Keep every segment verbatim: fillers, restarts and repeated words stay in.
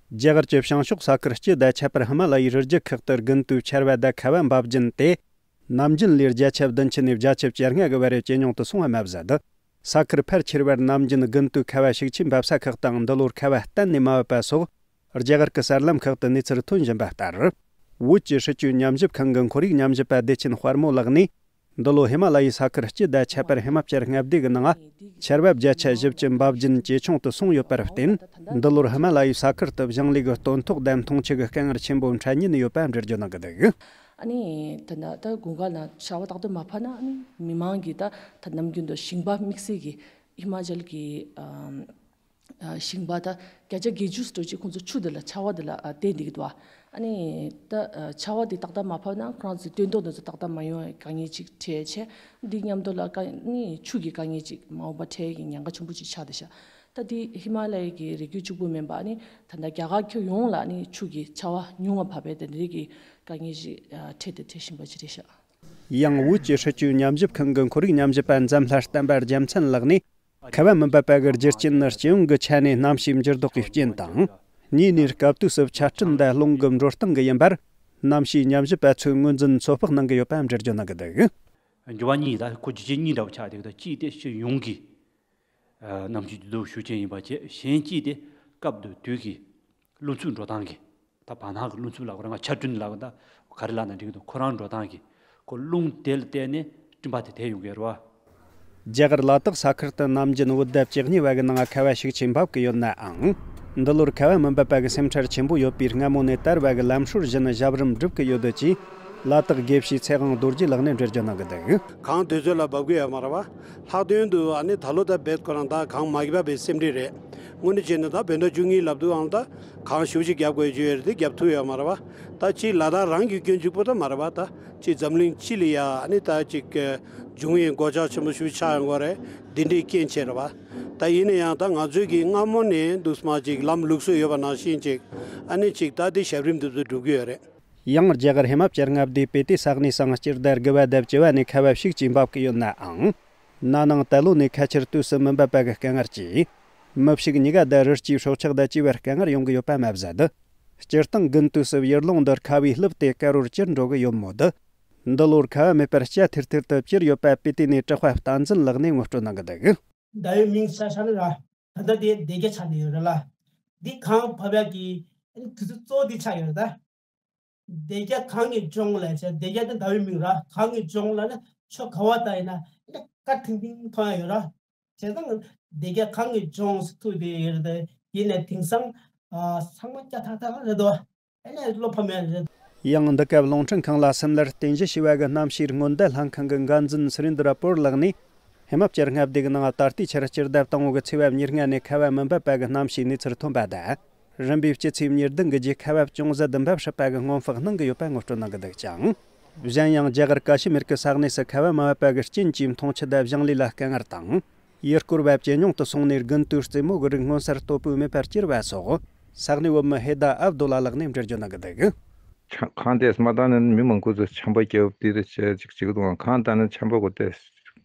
རྒྱ་གར་གྱི་བྱང་ཕྱོགས་ས་ཁུལ་སྤྱི་དང་ཁྱད་པར་ཧི་མ་ལ་ཡའི་རི་རྒྱུད་ཁག་ཏུ་དགུན་དུས་ཆར་བ་དང་ཁ་བ་འབབ་རྒྱུན་དེ། ནམ་རྒྱུན་ལས་བརྒྱ་ཆ་བདུན་ཅུ་ནས་བརྒྱ་ཆ་བཅོ་ལྔ་གི་བར་ཇེ་ཉུང་དུ་སོང་བ་མ་ཟད། ས་ཁུལ་ཕལ་ཆེ་བར་ནམ་རྒྱུན་དགུན་དུས་ཁ་བ་ཤུགས་ཆེ་འབབ་ས་ཁག་དང་འདི་ལོར་ཁ་བ་གཏན་ནས་མ་བབས་པ་སོགས། རྒྱ་གར་གྱི་གསར་ལམ་ཁག་ཏུ་གནས་ཚུལ་ཐོན་བཞིན་པ་ལྟར། བོད་ཀྱི་སྲིད་བྱུས་ཉམས་ཞིབ་ཁང་གི་ཁོར་ཡུག་ཉམས་ཞིབ་པ་བདེ་ཆེན་དཔལ་མོ་ལགས་ནས། འདི་ལོ་ཧི་མ་ལ་ཡའི་ས་ཁུལ་སྤྱི་དང་ཁྱད་པར་ཧི་མ་ཅལ་མངའ་སྡེ་གི་ནང་ཆར་བབ་བརྒྱ་ཆ་བཞི་བཅུ་འབབ་རྒྱུན་ཇེ་ཆུང་དུ་སོང་ཡོད་པར་བརྟེན། འདི་ལོར་ཧི་མ་ལ་ཡའི་ས་ཁུལ་དུ་ཞིང་ལས་ཀྱི་སྟོན་ཐོག་དང་འཐུང་ཆུ་གི་དཀའ་ངལ་ཆེན་པོ་འཕྲད་ཉེན་ཡོད་པ་འགྲེལ་བརྗོད་གནང་གི་འདུག། ཨ་ནི་ད་ལྟ་ད་དགུན་ཁ་ལ་ཆར་པ་ཏག་ཏག་མ་བབས་ན། ཨ་ནི་མི་མང་གིས་ད་ད་ནམ་རྒྱུན་དུ་ཞིང་པ་དམིགས་བསལ་གྱི་ཧི་མ་ཅལ་གྱི་ཨམ། ཨ། ཞིང་པ་ད་བརྒྱ་ཆ་བརྒྱད་ཅུ་ཙམ་ཅིག་ཁོང་ཚོ་ཆུ་དེ་ལ་ཆར་པ་དེ་ལ་ཨ་བརྟེན་བསྡད་ཀྱི་འདུག། ཨ་ནི་ད་ཨ་ཆར་པ་དེ་ཏག་ཏག་མ་བབས་ན་ཁོ་རང་ཚོའི་སྟོན་ཐོག་དེ་ཚོ་ཏག་ཏག་མ་ཡོང་བའི་དཀའ་ངལ་ཅིག་འཕྲད་བྱས། འདི་མཉམ་དུ་ལ་དཀའ་ནི་ཆུ་གི་དཀའ་ངལ་ཅིག་མ་འོངས་པ་འཕྲད་ཀྱི་ཉེན་ཁ་ཆེན་པོ་ཅིག་ཆགས་བསྡད་ཤག། ད་འདི་ཧི་མ་ལ་ཡའི་གི་རི་རྒྱུད་གཅིག་པུ་མིན་པ། ཨ་ནི་ད་ལྟ་རྒྱ་གར་ཁྱོན་ཡོངས་ལ་ནི་ཆུ་གི་ཆར་པ་ཉུང་བ་བབས་པས། དེ་འདྲའི་གི་དཀའ་ངལ་ཅིག་ཨ་འཕྲད་དེ་འཕྲད་བཞིན་པ་ཅིག་རེད་ཤག། ཡང་བོད་ཀྱི་སྲིད་བྱུས་ཉམས་ཞིབ་ཁང་གི་ཁོར་ཡུག་ཉམས་ཞིབ་པ་འཛམ་ལྷ་བསྟན་པ་རྒྱལ་མཚན་ལགས་ནས། ཁ་བ་མི་འབབ་པ་གི་རྒྱུ་རྐྱེན་ནི་སྤྱི་ཡོངས་ཀྱི་ཆ་ནས་གནམ་གཤིས་འགྱུར་ལྡོག་གི་རྐྱེན་དང་། གཉིས་ནས་སྐབས་དུས་སུ་ཆར་སྤྲིན་དང་རླུང་གི་འགྲོ་སྟངས་ཀྱི་ཡིན་པར། གནམ་གཤིས་ཉམས་ཞིབ་པ་ཚོས་ངོས་འཛིན་ཚོད་དཔག་གནང་གི་ཡོད་པ་འགྲེལ་བརྗོད་གནང་གི་འདུག། འགྱུར་བ་གཉིས། ད་ཁོ་རྒྱུ་རྐྱེན་གཉིས་འདྲ་བོ་ཆགས་བསྡད་ཀྱི་འདུག། གཅིག་དེ་སྤྱི་ཡོངས་ཀྱི་གནམ་གཤིས་འགྱུར་ལྡོག་ཤུགས་ཆེན་ཡིན་པ་བྱས། གཞན་གཅིག་དེ་སྐབས་དང་དུས་ཀྱི་རླུང་འཚུབ་འགྲོ་སྟངས་ཀྱི། ད་བར་སྣང་གི་རླུང་འཚུབ་ལབ་དགོས་རེད། ང་ཆར་སྤྲིན་ལབ་གི། ད་ག་རེ་ལབ་ན་འགྲིག་གི་འདུག། ཁོ་རང་འགྲོ་སྟངས་ཀྱི། ཁོ་རླུང་དེ་ལ་བརྟེན་ནས་སྤྲིན་པ་དེ་དེད་ཡོང་གི་རེད་བ། རྒྱ་གར་ལ་དྭགས་ས་ཁུལ་དུ་ནམ་རྒྱུན་བོད་ཟླ་བཅུ་གཉིས་པ་གི་ནང་ཁ་བ་ཤུགས་ཆེ་འབབ་ཀྱི་ཡོད་ནའང་། འདི་ལོར་ཁ་བ་མི་འབབ་པ་གི་སེམས་ཁྲལ་ཆེན་པོ་ཡོད་པས། སྔ་མོ་ནས་དར་བ་གི་ལམ་སྲོལ་བཞིན་ཞབས་རིམ་སྒྲུབ་ཀྱི་ཡོད་འདུག་ཅེས། ལ་དྭགས་དགེ་བཤེས་ཚེ་དབང་རྡོ་རྗེ་ལགས་ནས་འགྲེལ་བརྗོད་གནང་གི་འདུག། གངས་དུས་ཚོད་ལ་འབབ་ཀྱི་ཡོད་མ་རེད་བ། ལྷག་དོན་དུ་ཨ་ནི་ད་ལོ་ད་རྦད་ཁོ་རང་ད་གངས་མ་བབས་པའི་སེམས་ཁྲལ་རེད། དངོས་གནས་བྱས་ན་ད་བོད་ཟླ་བཅུ་གཉིས་ལབ་དུས་ཨང་ད་གངས་ཞེ་པོ་ཅིག་རྒྱབ་དགོས་ཀྱི་ཡོད་རེད་དེ། རྒྱབ་ཐུབ་ཡོད་མ་རེད་བ། ད་ཅིག་ལ་དྭགས་རང་གི་སྐྱོན་གཅིག་པུ་ད་མ་རེད་བ། ད་ཅིག་འཛམ་གླིང་སྤྱི་ལ་ཡ་ཨ་ནི་ད་ཅིག་འབྱུང་བའི་གོད་ཆག་ཆེན་པོ་ཞེ་པོ་ཆགས་ཡོང་གི་རེད། འདི་འདྲའི་རྐྱེན་བྱས་རེད་བ། ད་ཡིན་ན་ཡང་ད་ང་ཚོས་ཀྱི་སྔ་མོ་ནས་འདུག་སེ་མར་ཅིག་ལམ་ལུགས་སྲོལ་ཡོད་པ་ནང་བཞིན་ཅིག་ཨ་ནི་ཅིག་ད་དེ་ཞབས་རིམ་འདི་ཚོ་སྒྲུབ་ཀྱི་ཡོད་རེད། ཡང་རྒྱ་གར་ཧི་མ་ཅལ་མངའ་སྡེའི་སྤི་ཏི་ས་གནས་སུའང་སྤྱི་ཟླ་དགུ་པ་དང་བཅུ་པ་ནས་ཁ་བ་ཤུགས་ཀྱིས་འབབ་ཀྱི་ཡོད་ནའང་། ན་ནིང་ད་ལོ་ནས་ཁ་ཆར་དུས་སུ་མི་འབབ་པ་གི་དཀའ་ངལ་གྱིས། མི་ཕྱུགས་གཉིས་ཀ་དང་རི་སྐྱེས་སྲོག་ཆགས་དང་བཅས་པར་དཀའ་ངལ་ཡོང་གི་ཡོད་པ་མ་ཟད། སྤྱིར་བཏང་དགུན་དུས་སུ་ཡུལ་ལུང་འདི་ཁ་བས་བསླུབས་ཏེ་དཀར་པོར་གྱུར་འགྲོ་གི་ཡོད་མོད། འདི་ལོར་ཁ་བ་མེད་པར་སྐྱ་ཐིར་ཐིར་དུ་གྱུར་ཡོད་པ་སྤི་ཏི་ནས་གྲགས་པ་བསྟན་འཛིན་ལགས་ནས་ངོ་སྤྲོད་གནང་གི་འདུག། ཟླ་བའི་མིང་ཆ་བཞག་ན་ར། ད་ལྟ་དེ་ཟླ་རྒྱ་ཆགས་བསྡད་ཡོད་རེད་ལ། འདི་གངས་བབས་ཡག་གི་དུས་ཚོད་གཙོ་བོ་འདི་ཆགས་ཡོད་རེད་ད། ཟླ་རྒྱ་གངས་ཀྱིས་སྦྱོངས་ལབ་བྱས། ཟླ་རྒྱ་དེ་ཟླ་བའི་མིང་ར། གངས་ཀྱིས་སྦྱོངས་ལབ་ན་ཕྱོགས་ག་བ་ལྟ་ཡིན་ན་དཀར་ཐིང་ཐིང་མཐོང་ཡག་ཡོད་ར། བྱས་ཙང་ཟླ་རྒྱ་གངས་ཀྱིས་སྦྱོངས་ཟེར་ཐུག་བསྡད་ཡོད་རེད་དེ། ཡིན་ནའི་དེང་སང་ཨ་ཚང་མ་སྐྱ་ཐག་ཐག་རེད་དོ། ཨ་ནི་བློ་ཕམ་ཡག་རེད། ཡང་འདི་སྐབས་རླུང་འཕྲིན་ཁང་ལ་སིམ་ལར་རྟེན་གཞི་བྱས་པ་གི་གནམ་གཤིས་སྔོན་བརྡ་ལྷན་ཁང་གི་འགན་འཛིན་སུ་རིན་དྲ་པོར་ལགས་ནས། ཧི་མ་ཅལ་མངའ་སྡེ་གི་ནང་ད་ལྟའི་ཆར་སྤྱི་ཟླ་དང་པོ་གི་ཚེས་པ་ཉེར་ལྔ་ནས་ཁ་བ་མི་འབབ་པ་གི་གནམ་གཤིས་གནས་ཚུལ་ཐོན་པ་དང་། རིམ་པས་སྤྱི་ཚེས་ཉེར་བདུན་གི་རྗེས་ཁ་བ་ཅུང་ཟད་འབབ་སྲིད་པ་གི་སྔོན་དཔག་གནང་གི་ཡོད་པ་ངོ་སྤྲོད་གནང་གི་འདུག་ཅིང་། གཞན་ཡང་རྒྱ་གར་ཀ་ཤི་མིར་གྱི་ས་གནས་སུ་ཁ་བ་མ་བབས་པ་གི་རྐྱེན་གྱིས་འཐུང་ཆུ་དང་ཞིང་ལས་ལ་དཀའ་ངལ་དང་། ཡུལ་སྐོར་བ་ཇེ་ཉུང་དུ་སོང་ནས་དགུན་དུས་རྩེད་མོ་གི་རིགས་མངོན་གསལ་དོད་པོས་མེད་པར་གྱུར་བ་སོགས། ས་གནས་བོད་མི་ཧེ་ད་ཨབ་དུ་ལ་ལགས་ནས་འགྲེལ་བརྗོད་གནང་གི་འདུག། ཆ་གངས་དེ་མ་བཏང་ན་མི་མང་པོ་ཚོ་ཆམ་པ་རྒྱབ་དེ་རེད་བྱས་ཅིག་བྱེད་ཀྱི་འདུག། གངས་བཏང་ན་ཆམ་པ་གོ་དེ་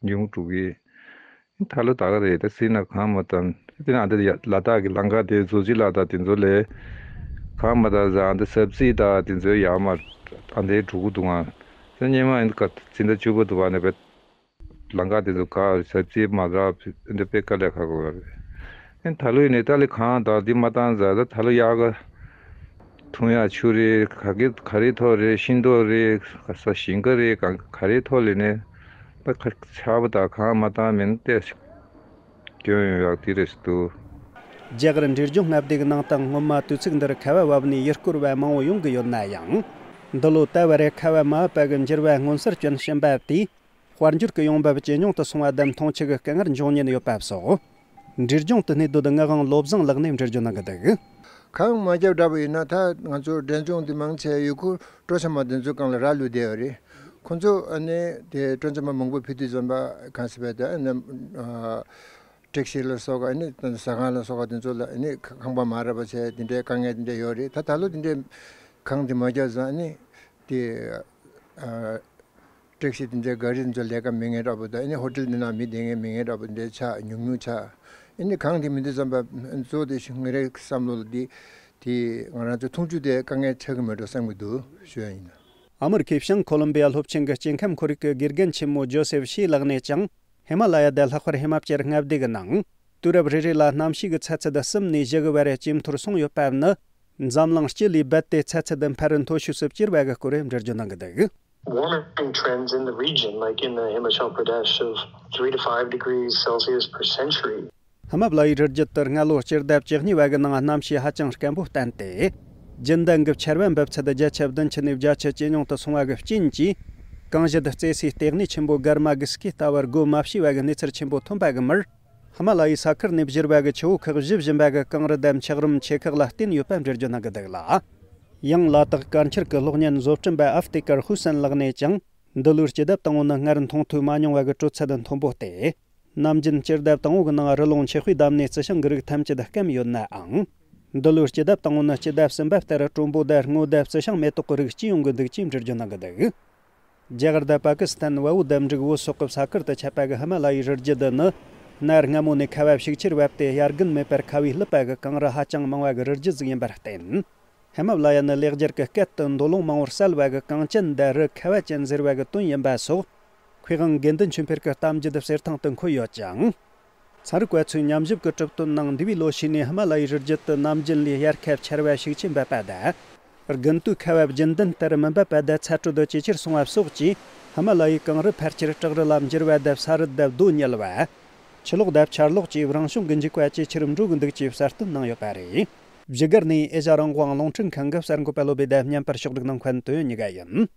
ཉུང་འགྲོ་གི། ད་ལོ་ད་ག་རེད། ད་སྲིད་ན་གངས་མ་བཏང་། དེ་ན་འདི་ལ་དྭགས་ཀྱི་ལམ་ཁ་དེ་བཟོ་བྱེད་ལ་དྭགས་དེ་ཚོ་ལས་གངས་མ་བཏང་ཟ་འདི་ཟབ་རྩིས་དང་དེ་ཚོའི་ཡར་མར་ཨ་འདི་འགྲོ་གི་འདུག་ཨང་། ད་སྙེ་མ་ཨ་འདི་ག་ཚིག་ད་བཅུ་པོ་འདུག་བ་ནས་བེད། ལམ་ཁ་དེ་ཚོ་ག་ཟབ་རྩིས་མ་རག་འདི་དཔེ་དཀའ་ལས་ཁག་པོ་རེད། ཨེ་ད་ལོ་ཡིན་ནའི་ད་ལོ་གངས་དང་འདི་མ་བཏང་ཟེར། ད་ད་ལོ་ཡག་ག་འཐུང་ཡག་ཆུ་རེད། ག་གི་ག་རེ་ཐོག་རེད། ཤིང་ཏོག་རེད། ག་ས་ཞིང་ཁ་རེད། ག་ག་རེ་ཐོག་ལས་ནས་ད་ཆར་པ་དང་གངས་མ་བཏང་མིན་ཏེ་སྐྱོན་ཡོང་ཡག་དེ་རེད་འདུག། རྒྱ་གར་འབྲས་ལྗོངས་མངའ་སྡེ་གི་ནང་དུ་སྔོན་མ་དུས་ཚིགས་འདིར་ཁ་བ་བབས་ནས་ཡུལ་སྐོར་བ་མང་བོ་ཡོང་གི་ཡོད་ན་ཡང་། འདི་ལོ་ད་བར་ཁ་བ་མ་བབས་པ་གི་འགྱུར་བ་མངོན་གསལ་སྐྱོན་བཞིན་པ་དེས། དཔལ་འབྱོར་གྱི་ཡོང་འབབ་ཇེ་ཉུང་དུ་སོང་བ་དང་འཐུང་ཆུ་གི་དཀའ་ངལ་འབྱུང་ཉེན་ཡོད་པ་སོགས། འབྲས་ལྗོངས་དུ་གནས་སྡོད་ངག་དབང་བློ་བཟང་ལགས་ནས་འགྲེལ་བརྗོད་གནང་གི་འདུག། གངས་མ་བརྒྱབ་དྲག་པ་ཡིན་ན་ད་ང་ཚོ་འབྲས་ལྗོངས་འདི་མང་ཆེ་ཡུལ་སྐོར་སྤྲོ་འཆམ་པ་འདི་ཚོའི་སྒང་ལ་རག་ལུས་བསྡད་ཡོད་རེད། ཁོང་ཚོ་ཨ་ནི་དེ་སྤྲོ་འཆམ་པ་མང་པོ་ཕེབས་དུས་ཙམ་པ་གང་ཟེར་བས་ད་ཨ་ནི་ཨ་དྲེག་ཤེད་ལ་སོགས་ཨ་ནི་ཟ་ཁང་ལ་སོགས་པ་འདི་ཚོ་ལ་ཨ་ནི་ཁང་པ་མ་རག་པ་བྱས་འདི་འདྲའི་དཀའ་ངལ་འདི་འདྲ་ཡོད་རེད། ད་ད་ལོ་འདི་འདྲའི་གངས་འདི་མ་བརྒྱབ་ཙང་ཨ་ནི་དེ་ཨ། དྲེག་ཤེད་དེ་འདྲའི་ག་རེ་འཛུལ་ལས་ཀ་མེད་མཁན་འདྲ་པོ་དང་། ཨ་ནི་ཧོ་ཊེལ་འདི་ནང་མི་བསྡད་མཁན་མེད་མཁན་འདྲ་པོ་འདྲ་ཆགས། ཉུང་ཉུང་ཆགས། ཨ་ནི་གངས་དེ་མི་འདུག་བསམ་པ་གཙོ་བོ་དེ་ཞིག་ངའི་བསམ་བློ་ལ་འདི་ དེས་ང་རང་ཚོའི་འཐུང་ཆུ་དེ་དཀའ་ངལ་འཕྲད་ཀྱི་མེད་འགྲོ་བསམ་གྱི་འདུག་ཞུ་ཡ་ཡིན། ཨ་མི་རི་ཁའི་བྱང་ཁོ་ལོམ་བི་ཡ་སློབ་ཆེན་གྱི་སྐྱེ་ཁམས་ཁོར་ཡུག་གི་དགེ་རྒན་ཆེན་མོ་ཇོ་སེབ་ཤི་ལགས་ནས་ཀྱང་། ཧི་མ་ལ་ཡ་དང་ལྷག་པར་ཧི་མ་ཅལ་མངའ་སྡེ་གི་ནང་དུས་རབས་རེ་རེ་ལ་གནམ་གཤིས་ཀྱི་ཚ་ཚད་གསུམ་ནས་བཞི་གི་བར་ཇེ་མཐོར་སོང་ཡོད་པ་ནི། འཛམ་གླིང་སྤྱི་ལས་རྦད་དེ་ཚ་ཚད་འཕར་རུ་མཐོ་ཤོས་སུ་གྱུར་བ་གི་སྐོར་འགྲེལ་བརྗོད་གནང་གི་འདུག Warming trends in the region, like in the Himachal Pradesh, of three to five degrees Celsius per century. ཧི་མ་ལ་ཡའི་རི་རྒྱུད་དུ་སྔ་ལོ་སྤྱི་ཟླ་བཅུ་གཉིས་པ་གི་ནང་གནམ་གཤིས་ཧ་ཅང་སྐམ་པོ་བསྟན་ཏེ། རྒྱུན་ལྡན་གྱི་ཆར་པ་འབབ་ཚད་བརྒྱ་ཆ་བདུན་ཅུ་ནས་བརྒྱ་ཆ་ཇེ་ཉུང་དུ་སོང་བ་གི་རྐྱེན་གྱིས། གངས་ཞལ་རྩེད་སའི་ལྟེ་གནས་ཆེན་པོ་གྷར་མ་གི་སྐེ་ལྟ་བུར་སྒོ་མ་ཕྱེ་བ་གི་གནས་ཚུལ་ཆེན་པོ་ཐོན་པ་གི་མུར། ཧི་མ་ལ་ཡའི་ས་ཁུལ་ནས་བཞུར་བ་གི་ཆུ་བོ་ཁག་བཞུ་བཞིན་པ་གི་གངས་རི་དང་འཁྱགས་རོམ་ཆེ་ཁག་ལ་བརྟེན་ཡོད་པ་འགྲེལ་བརྗོད་གནང་གི་འདུག་ལ། ཡང་ལ་དྭགས་དཀར་འཁྱིལ་གྱི་གློག་བརྙན་བཟོ་སྐྲུན་པ་ཨབ་ཏེ་ཀར་ཧུ་སན་ལགས་ནས་ཀྱང་། འདི་ལོའི་སྤྱི་ཟླ་དང་པོ་ནི་སྔར་མཐོང་ཐོས་མ་མྱོང་བ་གི་དྲོད་ཚད་མཐོན་པོ་སྟེ། ནམ་རྒྱུན་སྤྱི་ཟླ་དང་པོ་གི་ནང་རི་ཀླུང་འཁྱགས་པའི་བསྡམས་ནས་རྩི་ཤིང་གི་རིགས་ཐམས་ཅད་སྐམ་ཡོད་ནའང་། འདི་ལོའི་སྤྱི་ཟླ་དང་པོ་ནི་སྤྱི་ཟླ་གསུམ་པ་ལྟར་དྲོན་པོ་དང་སྔོ་དང་རྩི་ཤིང་མེ་ཏོག་གི་རིགས་སྐྱེ་ཡོང་གི་འདུག་ཅེས་འགྲེལ་བརྗོད་གནང་གི་འདུག་རྒྱ་གར་དང་པ་ཀི་སི་ཐན་བལ་པོ་དང་འབྲུག་བོད་སོག་གི་ས་ཁུལ་དུ་ཁྱབ་པ་གི་ཧི་མ་ལ་ཡའི་རི་རྒྱུད་འདི་ནི། གནའ་སྔ་མོ་ནས་ཁ་བ་ཤུགས་ཆེར་བབས་ཏེ་དབྱར་དགུན་མེད་པར་ཁ་བས་བསླུས་པ་གི་གངས་རི་ཧ་ཅང་མང་བ་གི་རི་རྒྱུད་ཟིག་ཡིན་པར་བརྟེན། ཧི་མ་ལ་ཡ་ནི་ལེགས་སྦྱར་གྱི་སྐད་དུ་མདོ་ལུང་མང་པོར་གསལ་བ་གི་གངས་ཅན་དང་རི་ཁ་བ་ཅན་ཟེར་བ་གི་དོན་ཡིན་པ་སོགས། མཁས་དབང་དགེ་འདུན་ཆོས་འཕེལ་གྱི་གཏམ་རྒྱུད་གསེར་ཐང་དུ་འཁོད་ཡོད་ཅིང་། ཚན་རིག་པ་ཚོས་ཉམས་ཞིབ་ཀྱི་གྲུབ་དོན་ནང་འདས་པའི་ལོ་ཤས་ནས་ཧི་མ་ལ་ཡའི་རི་རྒྱུད་དུ་ནམ་རྒྱུན་ལས་དབྱར་ཁ་ཆར་པ་ཤུགས་ཆེ་འབབ་པ་དང་། དགུན་དུས་ཁ་བ་རྒྱུན་ལྡན་ལྟར་མི་འབབ་པ་དང་ཚ་དྲོད་ཇེ་ཆེར་སོང་བ་སོགས་ཀྱིས་ཧི་མ་ལ་ཡའི་གངས་རི་ཕལ་ཆེར་བྲག་རི་ལ་འགྱུར་བ་དང་ས་རུད་དང་རྡོ་ཉིལ་བ། ཆུ་ལོག་དང་ཆར་ལོག་བཅས་རང་བྱུང་གི་འཇིགས་པ་ཇེ་ཆེར་འགྲོ་གི་འདུག་ཅེས་གསལ་སྟོན་གནང་ཡོད་པ་རེད། བཞུགས་སྒར་ནས་ཨེ་ཤ་རང་དབང་རླུང་འཕྲིན་ཁང་གི་གསར་འགོད་པ་བློ་བྷེ་དང་བརྙན་པར་ཕྱོགས་སྒྲིག་གནང་མཁན་དོན་གཉིས་ཀ་ཡིན།